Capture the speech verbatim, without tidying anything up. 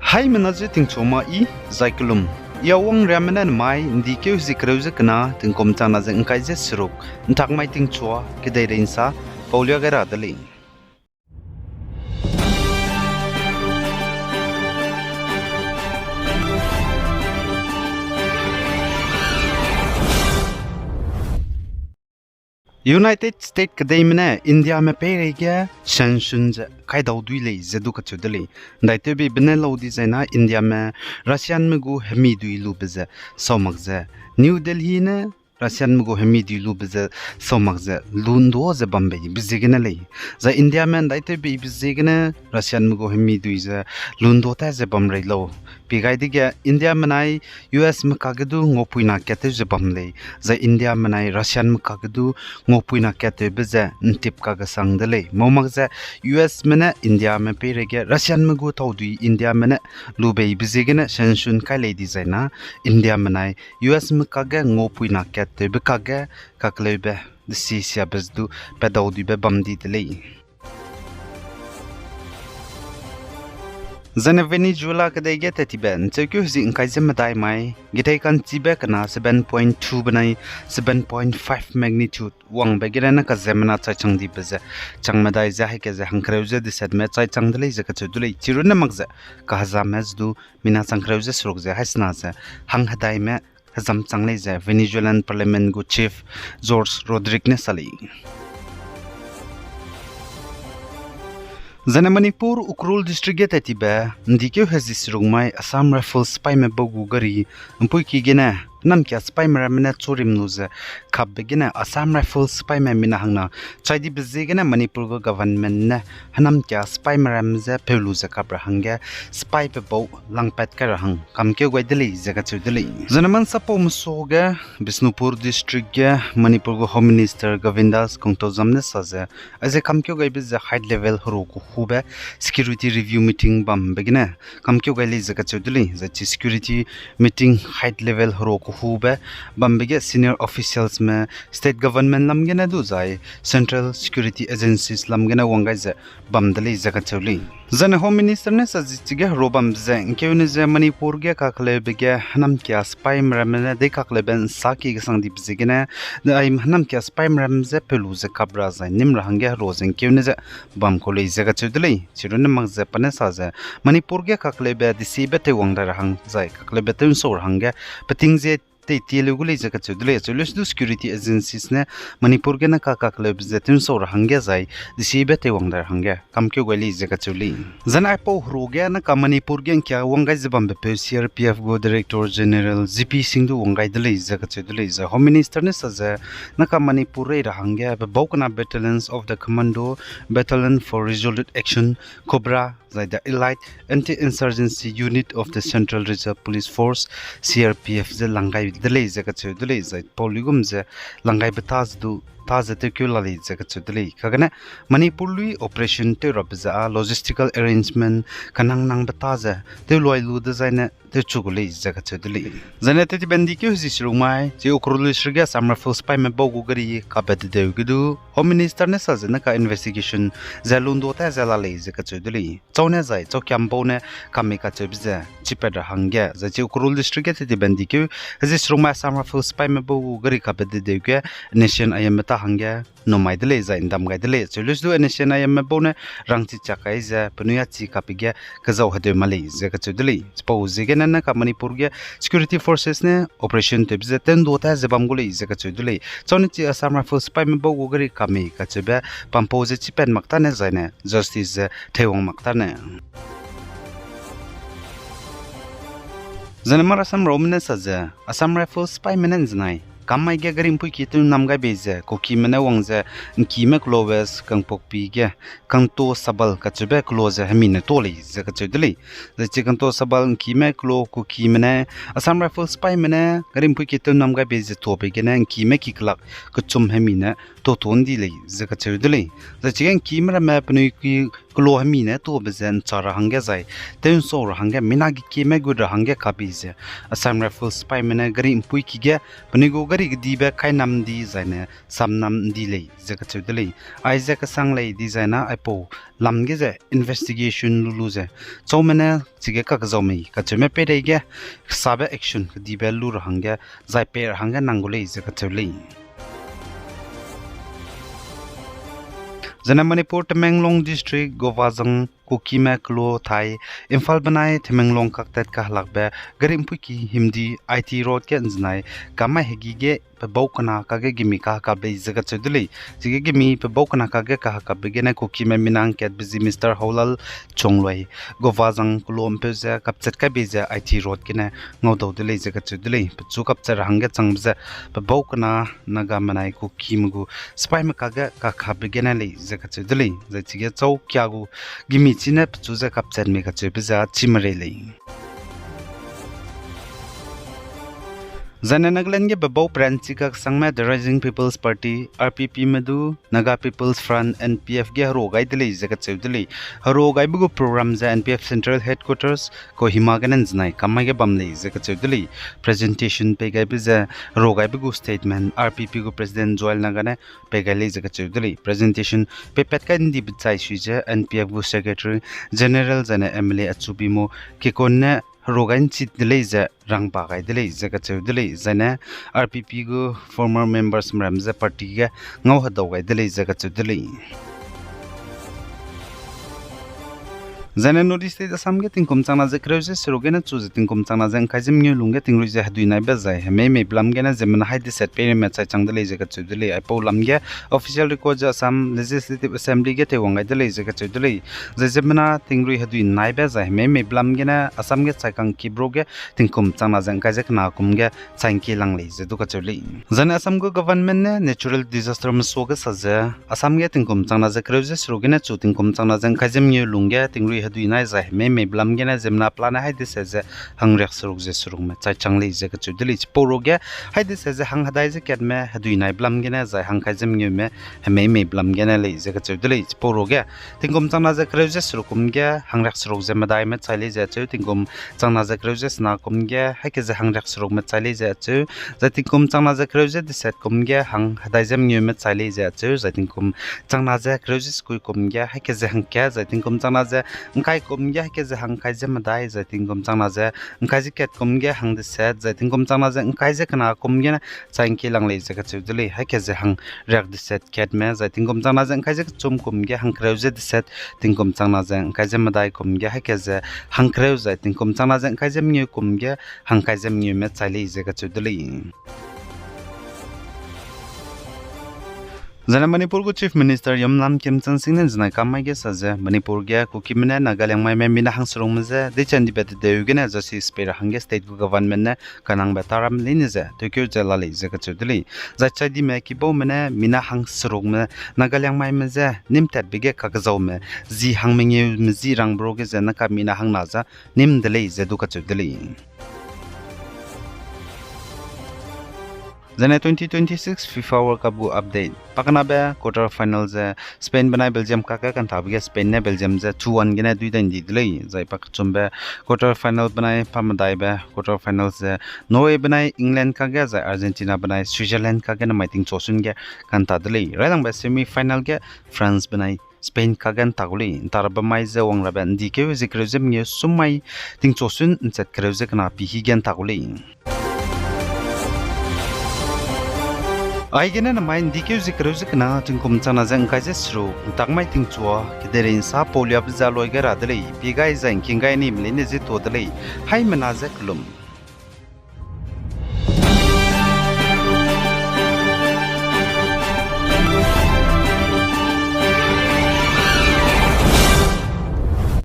Haimena ze tingchua ma i, zai kelum. I Awang Riamme ne mai, ’ndi keu hezie kereu ze kena, tingkum changna ze ’ngkai ze seruk, ’ntak mai tingchua, kedeirei ’nsa, paulia gai ra de lei. United States kedeime ne Indiame peirei ge sanction ze kaidau dui lei ze du kacheu de lei. ’Ndaitewbeibe ne lau dizai na Indiame Russianme gu hemi dui lube ze sau mak ze, New Delhi ne Russianme gu hemi dui lube ze sau mak ze lundu ze bam beibe ziegene lei. Zai Indiame ’ndaitewbeibe ziegene Russianme gu hemi dui ze lundu ta ze bam rei lau. Pi gai dege Indiame nai U S me kakge du ngaupui na kat tew ze bam lei, zai Indiame nai Russianme kakge du ngaupui na kat tewbe ze ’ntip kakesang de lei. Mau mak ze U S me ne Indiame peireige Russianme gu taudui Indiame ne lu beibe ziegene sanction kai lei dizai na, Indiame nai U S me kakge ngaupui na kat tewbe kakge kakleube desi siabe ze du padau duibe bam di de lei. Zane Venezuela kedei ge tat tibe ’ncheukeu hezie ’ngkai ze medai mai, githei ka'nchibe kena seven point two benai seven point five magnitude wangbe gene ne kaziemmena chai chang dibe ze chang medai ze haika ze hangkereu ze desetme chai chang de lei ze kacheu de lei. Chirunne mak ze kahezame ze du mina changkereu ze seruk ze haisena ze hanghedaime hezam chang lei ze Venezuelan Parliament gu Chief Jorge Rodríguez ne sa lei. Zane Manipur Ukhrul District ge tat tibe ’ndikeu hezie seruk mai Assam Rifles sipaime bau gu gari ’mpuiki gene hênamkia sipaime ramme ne churim lu ze kapbe gene Assam Rifles sipaime mina hangna chai dibe ziegene Manipur gu government ne hênamkia sipaime ramme je peu lu ze kap ra hangge sipaime bau langpat kai ra hang kamkeu gai de lei ze kacheu de lei. Zane mansapau mesuage Bishnupur District ge Manipur gu Home Minister Govindas Konthoujam ne sa ze, aize kamkeu gaibe ze high level hero kehube security review meeting bambe gene kamkeu gai lei ze kacheu de lei. Zai chi security meeting high level hero kehube bambe ge senior officialsme state government lam gene du zai central security agencies lam gene wang gai ze bam de lei ze kacheu lei. Zane Home Minister ne sa zi chige hero bambe ze ’ngkeune ze Manipur ge kakleube ge hênamkia sipaime ramme ne dei kakleube ’nsaki kesang dibe ziegene, ai hênamkia sipaime ramme je peu lu ze kap ra zai nîm ra hangge hero ze ’ngkeune ze bam kau lei ze kacheu de lei. Chirunne mak ze pa ne sa ze Manipur ge kakleube desibe teiwang dai ra hang zai kakleube tew'nsau ra hangge peting ze teitie leu gu lei ze kacheu de lei. Acheu leu se du security agencies ne Manipur gene ka kakleube ze tew'nsau ra hangge zai desibe teiwang dai ra hangge kamkeu gai lei ze kacheu lei. Zane aipau hero ge neka Manipur ge ’ngkia wang gai ze bambepeu C R P F gu Director General G P Singh du wang gai de lei ze kacheu de lei. Zai Home Minister ne sa ze neka Manipur rei ra hangge pebau kena battalions of the Commando Battalion for Resolute Action, Cobra, zai the Elite Anti-Insurgency Unit of the Central Reserve Police Force, C R P F ze lang gai de lei ze kacheu de lei. Zai pau luigum ze lang gaibe ta ze du ta ze tewkeu la lei ze kacheu de lei. Kagene Manipur lui operation tew rabe ze â logistical arrangement kanang nangbe ta ze tewloi lu dezaine tewchu gu lei ze kacheu de lei. Zane tetibe ’ndikeu hezie seruk mai chi Ukhrul District ge Assam Rifles sipaime bau gu gari kabe dedeu ge du Home Minister ne sa ze neka investigation ze lundu ta ze la lei ze kacheu de lei. Chau ne zai chaukiam bau ne kamei kacheube ze chipat ra hangge zai chi Ukhrul District ge tetibe ’ndikeu hezie seruk mai Assam Rifles sipaime bau gu gari kabe dedeu ge N S C N I M me ta hangge numai de lei zai ’ndam gai de lei. Acheu leu se du N S C N I M me bau ne rangchi chak kai ze penui a chi kape ge kezau hedeu ma lei ze kacheu de lei. Chipau ziegene neka Manipur ge security forces ne operation tewbe ze tew'ndu ta ze bam gu lei ze kacheu de lei. Chau ne chi Assam Rifles sipaime bau gu gari kamei kacheube pampau ze chipat mak tane zaine justice ze teiwang mak tane. Zane marasam raume ne sa ze Assam Rifles sipaime ne ’nzenai kam mai ge gari ’mpuiki tew nam gai bei ze Kukime ne wang ze ’ngkime kelo West Kangpokpi ge Kangto Sabal kacheube kelo ze hemi ne ta lei ze kacheu de lei. Zai chi Kangto Sabal ’ngkime kelo Kukime ne Assam Rifles sipaime ne gari ’mpuiki tew nam gai bei ze tabe gene ’ngkime ki kelak kechum hemi ne tutu ’ndi lei ze kacheu de lei. Zai chige ’ngkime ramme penui ki kelo hemi ne tuabe ze ’ncha ra hangge zai tew'nsau ra hangge mina gekieme gut ra hangge kabi ze Assam Rifles sipaime ne gari ’mpuîki ge penui gu gari kedibe kainam ’ndi zaine samnam ’ndi lei ze kacheu de lei. Aize kesang lei dizai na aipau lam ge ze investigation lu lu ze chaume ne chige kakzau mei kacheume peireige kesabe action kedibe lu ra hangge zai pei ra hangge nang gu lei ze kacheu lei. Zene Manipur Tamenglong District Govajang Kukime kelo thai Imphal benai Tamenglong kaktat kahelakbe gari ’mpuîki himdi I T road ge ’nzenai kamai hegi ge pebau kena kage gimi kahekap lei ze kacheu de lei. Chige gimi pebau kena kage kahekapbe gene Kukime mina ’ngkatbe zi Mister Haolal Chongloi Govajang kelo ’mpeu ze kapchat kaibe ze I T road gene ngaudau de lei ze kacheu de lei. Pechu kapchat ra hangge changbe ze pebau kena Nagame nai Kukime gu sipaime kage kakapbe gene lei ze kacheu de lei. Zai chige chau kia gu gimi chine pechu ze kapchat mei kacheube ze chî merei lei. Zaine Nagaland ge pebau peranchi kaksangme The Rising People's Party, R P P me du Naga People's Front, N P F ge herua gai de lei ze kacheu de lei. Herua gaibe gu program ze N P F Central Headquarters Kohima gene ’nzenai kamai ge bam lei ze kacheu de lei. Presentation pei gaibe ze herua gaibe gu statement R P P gu President Joel Naga ne pei gai lei ze kacheu de lei. Presentation peipat kai ’ndibe chai sui ze N P F gu Secretary General zaine M L A Achubimo Kikon ne herua gai ’nchi de lei ze rangba gai de lei ze kacheu de lei. Zaine R P P gu former members meram ze party ge ngau hedau gai de lei ze kacheu de lei. Zaine North East State Assam ge tingkum changna ze kereu ze seruk gene chu ze tingkum changna ze ’ngkai ze mengeu lungge tingrui ze hedui naibe zai hemei meibe lam gene ziemmena hai deset peireime chai chang de lei ze kacheu de lei. Aipau lam ge official record ze Assam Legislative Assembly ge teiwang gai de lei ze kacheu de lei. Zai ziemmena tingrui hedui naibe zai hemei meibe lam gene Assam ge chaikang kibro ge tingkum changna ze ’ngkai ze kena kum ge chai ’ngkie lang lei ze du kacheu lei. Zaine Assam gu government ne natural disaster mesuage sa ze Assam ge tingkum changna ze kereu ze seruk gene chu tingkum changna ze ’ngkai ze mengeu lungge tingrui hedui nai zai hemei meibe lam gene ziemmena pelane hai deset ze hangriak seruk ze serukme chai chang lei ze kacheu de lei. Chipau ruage hai deset ze hanghedai ze katme hedui naibe lam gene zai hangkai ze mengeume hemei meibe lam gene lei ze kacheu de lei. Chipau ruage tingkum changna ze kereu ze seruk kum ge hangriak seruk ze medaime chai lei ze acheu, tingkum changna ze kereu ze sena kum ge haike ze hangriak serukme chai lei ze acheu, zai tingkum changna ze kereu ze deset kum ge hanghedai ze mengeume chai lei ze acheu, zai tingkum changna ze kereu ze sekui kum ge haike ze hangkat, zai tingkum changna ze ’ngkai kum ge haike ze hangkai ze medai, zai tingkum changna ze ’ngkai ze kat kum ge hangdeset, zai tingkum changna ze ’ngkai ze kena kum gene chai ’ngkie lang lei ze kacheu de lei. Haike ze hangriak deset katme, zai tingkum changna ze ’ngkai ze kechum kum ge hangkereu ze deset, tingkum changna ze ’ngkai ze medai kum ge haike ze hangkereu, zai tingkum changna ze ’ngkai ze mengeu kum ge hangkai ze mengeume chai lei ze kacheu de lei. Zaine Manipur gu Chief Minister Yumnam Khemchand Singh ne ’nzenai kamai ge sa ze Manipur ge Kukime ne Nagaliangmaime mina hangserukme je deichandibe tedeu gene justice pei ra hangge state gu government ne kanangbe taramme leine ze tewkeu ze la lei ze kacheu de lei. Zai chaidime kibaume ne mina hangserukme Nagaliangmaime je nîm tatbe ge kakezaume zi hangmengeume zi rangbe ruage ze naka mina hangna ze nîm de lei ze du kacheu de lei. Zaine twenty twenty-six FIFA World Cup gu update. Pakenabe quarter final ze Spain benai Belgium kakge kantabe ge Spain ne Belgium ze two one gene dui dai ’ndi de lei. Zai pakechumbe quarter final benai pamedaibe quarter final ze Norway benai England kakge zai Argentina benai Switzerland kakge namai tingchuasun ge kanta de lei. Railangbe semi final ge France benai Spain kakge ’nta gu lei. ’Nta rabe mai ze wang rabe ’ndikeu zie kereu ze mengeu sum mai tingchuasun ’nchat kereu ze kena pihî ge ’nta gu lei. Aigene namai ’ndikeu zie kereu ze kena tingkum changna ze ’ngkai ze seruk, ’ntak mai tingchua, kedeirei ’nsa pauliabe ze loi gai ra de lei, pie gai zai ’ngking gai nime leine zie tuâ de lei, haimena ze kelum.